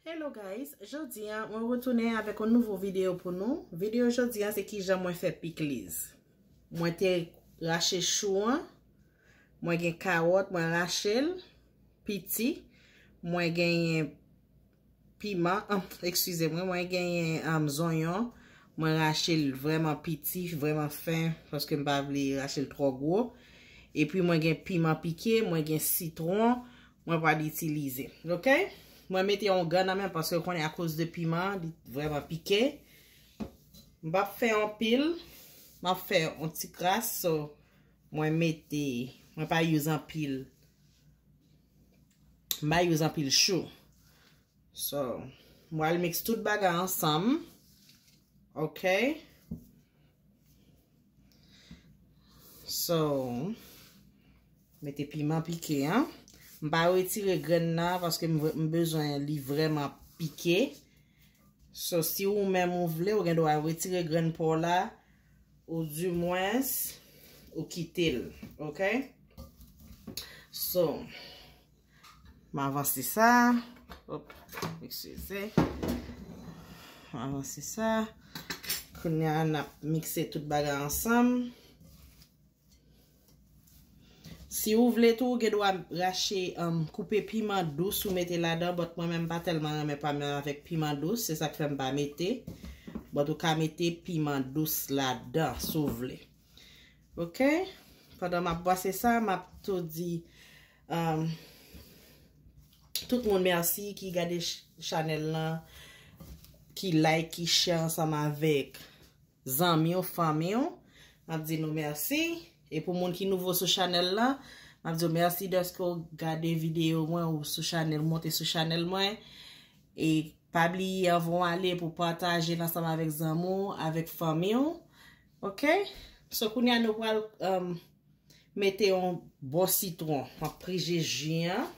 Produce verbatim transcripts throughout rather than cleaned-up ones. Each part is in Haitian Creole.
Hello guys, jodi a mwen retounen avèk yon nouvo videyo pou nou. Videyo jodi a se kijan mwen fè pikliz. Mwen te rache chou an, mwen gen kawòt, mwen rache l piti, mwen genyen piman, an, eskize mwen, mwen genyen, an, zonyon, mwen rache l vrèman piti, vrèman fen, paske m pa vle rache l twò gwo. Epi mwen gen piman pike, mwen gen sitwon, mwen pral itilize. Oke? Mwen mete yon gan nan men paske w konnen akoz de piman, li vrèman pike. M p ap fè anpil, m ap fè yon ti kras, so mwen mete, mwen pa use anpil, m pa use anpil chou. So, mwen al mix tout bagay ansanm. Oke? So, mete piman pike an. M pa retire grenn nan paske m, m bezwen li vrèman pike. So, si ou menm ou vle, ou gen dwa retire grenn pò la, ou dimwens, ou kite l. Oke? So, m avanse sa. Op, eskize. M avanse sa. Kounye a, n ap mikse tout bagay ansanm. Si ou vle tou, ou gen dwa rache, um, koupe piman dous ou mete ladan, but mwen menm pa tèlman renmen pa menm avèk piman dous, se sa k fè m pa mete. But ou ka mete piman dous ladan, si w vle. Oke? Pandan m ap bwase sa, m ap tou di, um, tout moun mèsi ki gade ch-, chanèl lan, ki like, ki share ansanm avèk zanmi w, fanmi w. M ap di nou mèsi. E pou moun ki nouvo sou chanèl lan, m ap di w mèsi dèske w gade videyo mwen ou sou chanèl, monte sou chanèl mwen. E pa bliye anvan w ale pou pataje l ansanm avèk zanmi w, avèk fanmi w. Oke? So, kounye a nou pral, um, mete yon bò sitwon. M ap prije ji an.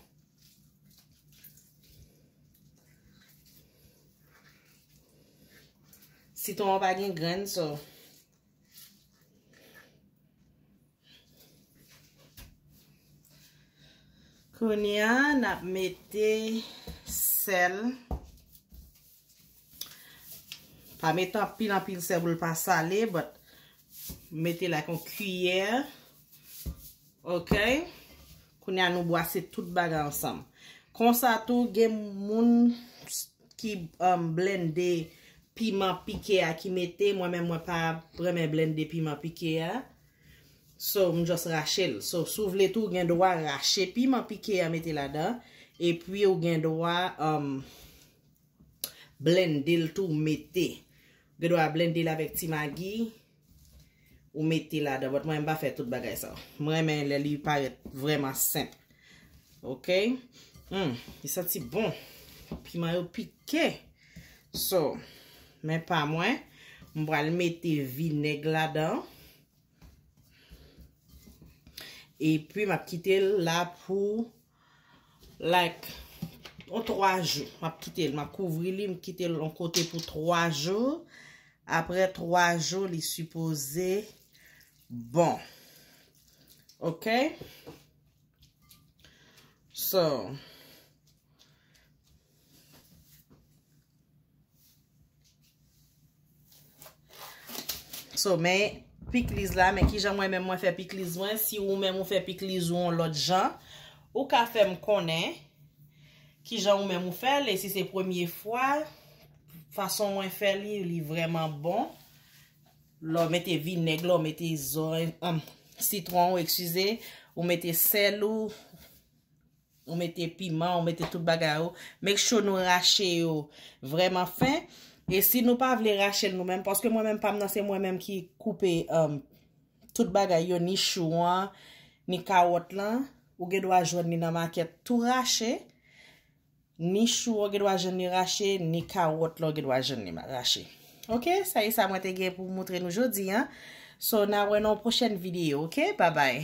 Sitwon an pa gen grenn, so. Kounye a, n ap mete sèl. Pa mete anpil, anpil sèl pou l pa sale, but mete like yon kiyè. Oke? Kounye a, nou bwase tout bagay ansanm. Konsa tou, gen moun ki, um, blende piman pike a ki mete, mwen menm mwen pa renmen blende piman pike a. So, m just rache l. So, si w vle tou, ou gen dwa rache piman pike a mete ladan. Epi ou gen dwa, um, blende l tou mete. Ou gen dwa blende l avèk ti magi. Ou mete ladan. But mwen, m pa fè tout bagay sa. Mwen renmen lè li parèt vrèman senp. Oke? Hmm, li santi bon. Piman yo pike. So, men pa mwen, m pral mete vinèg ladan. Epi, m ap kite l la pou, like, yon twa jou. M ap kite l, m ap kouvri li, m kite l yon kote pou twa jou. Apre twa jou, li sipoze bon. Oke? So, So, men pikliz la, men kijan mwen menm mwen fè pikliz mwen. Si ou menm ou fè pikliz ou yon lòt jan, ou ka fè m konnen kijan ou menm ou fè l. E si se premye fwa, fason mwen fè li, li vrèman bon. Lè w mete vinèg, lè w mete zòn, um, sitwon, ou eskize, ou mete sèl ou, ou mete piman, ou mete tout bagay ou. Make sure nou rache yo vrèman fen. E si nou pa vle rache l nou menm, paske mwen menm pa m nan, se mwen menm ki koupe, um, tout bagay yo, ni chou an, ni kawòt lan. Ou gen dwa jwenn li nan makèt tou rache. Ni chou an gen dwa jwenn li rache, ni kawòt lan gen dwa jwenn li ma-, rache. Oke, sa e sa mwen te gen pou moutre nou jodi a. So, n a wè nan yon pwochèn videyo, oke? Babay.